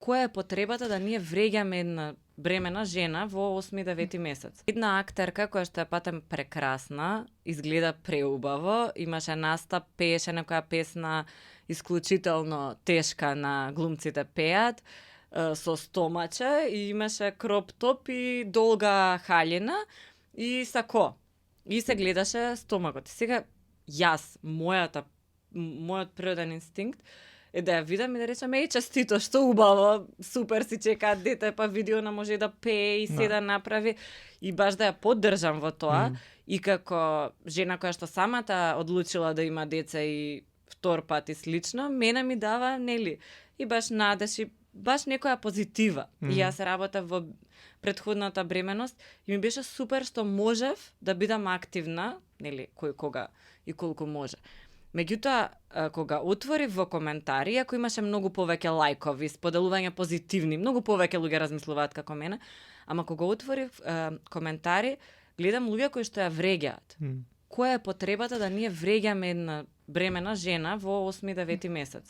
која е потребата да ние вреѓаме една бремена жена во 8-9 месец. Една актерка која што е патем прекрасна, изгледа преубаво, имаше настап, пееше некоја песна исклучително тешка на глумците пеат, со стомаче и имаше кроп топ и долга хаљина и сако. И се гледаше стомакот. Сега јас, мојот природен инстинкт е да ја видам и да речам, еј, честито, што убаво, супер си чекаат дете, па видеона може да пее и се да направи. И баш да ја поддржам во тоа. И како жена која што самата одлучила да има деца и втор пат и слично, мене ми дава, нели, и баш надеж и баш некоја позитива. И јас работев во претходната бременност и ми беше супер што можев да бидам активна, нели, кој кога и колку може. Меѓутоа, кога отворив во коментари, ако имаше многу повеќе лајкови, споделување позитивни, многу повеќе луѓе размислуваат како мене, ама кога отворив коментари, гледам луѓе кои што ја вреѓаат. Која е потребата да ние вреѓаме една бремена жена во 8-9 месец?